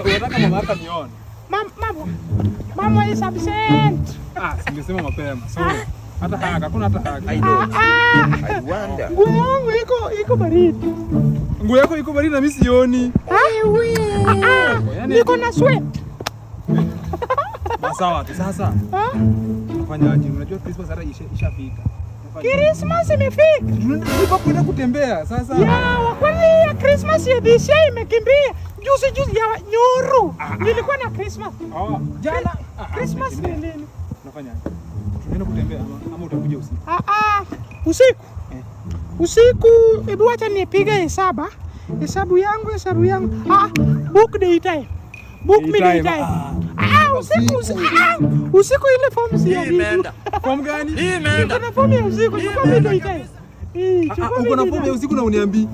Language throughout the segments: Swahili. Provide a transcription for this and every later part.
Unataka mama yako nione? Mama. Mama is absent. Ah, singesema mapema. Sorry. Hata haka, hakuna hata haka. I know. Ah, I wonder. nguo yangu iko baridi. Nguo yako iko baridi na mimi sioni. Ah, ah, Yaani- niko na sweat. Sawa tu sasa. Ah, Unafanya aje? Unajua Christmas hata ishafika. Christmas imefika. Tunataka kwenda kutembea sasa. Ya, kwani ya Christmas ya this year imekimbia. Juzi juzi ya nyoro. Nilikuwa na Christmas. Oh, jana Christmas ni lini? Unafanya aje? Tunaenda kutembea ama utakuja usiku? Ah, ah, usiku. Eh. Usiku, hebu acha nipige hesabu. Hesabu yangu, hesabu yangu. Ah, book day time. Book me day Daytime, time. ah. Ah, usiku, usiku, ah, usiku ile form si ya vitu. Form gani? Niko na form ya usiku, chukua mi day time. Eh, Ah, chukua ah, mi uko na day form ya time. usiku na uniambii.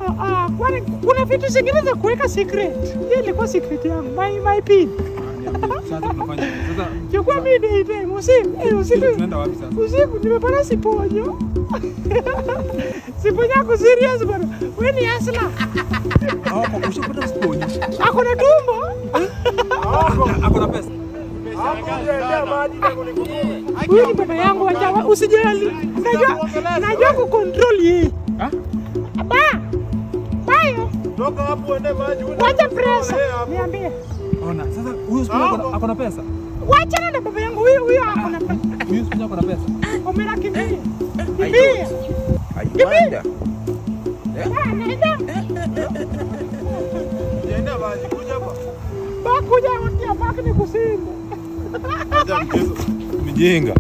Ah, ah, kwani kuna vitu zingine za kuweka secret. Hii ilikuwa secret yangu, my pin. Sasa tunafanya aje? Sasa Chukua mi day time usiku. Eh, usiku. tunaenda wapi sasa? Usiku nimepata siponyo. Siponyo ako serious bwana. Wewe ni hustler. Hapo ushapata siponyo. Ako na tumbo. Ako na pesa. Huyu ni baba yangu, wacha usijali. Najua kucontrol yeye. Ah? Ba. Bayo. Toka hapo uende maji. Wacha pressure. Niambie. Ona, sasa huyu siponyo ako na pesa. Wachana na baba yangu huyu, huyu ako na pesa. Huyu siponyo ako na pesa. Omera kimbia. I Kimbia. don't. I wonder. Ba, naenda. Uende maji, kuja hapa. Ba kuja, baki nikusinde. Acha mchezo. Mjinga.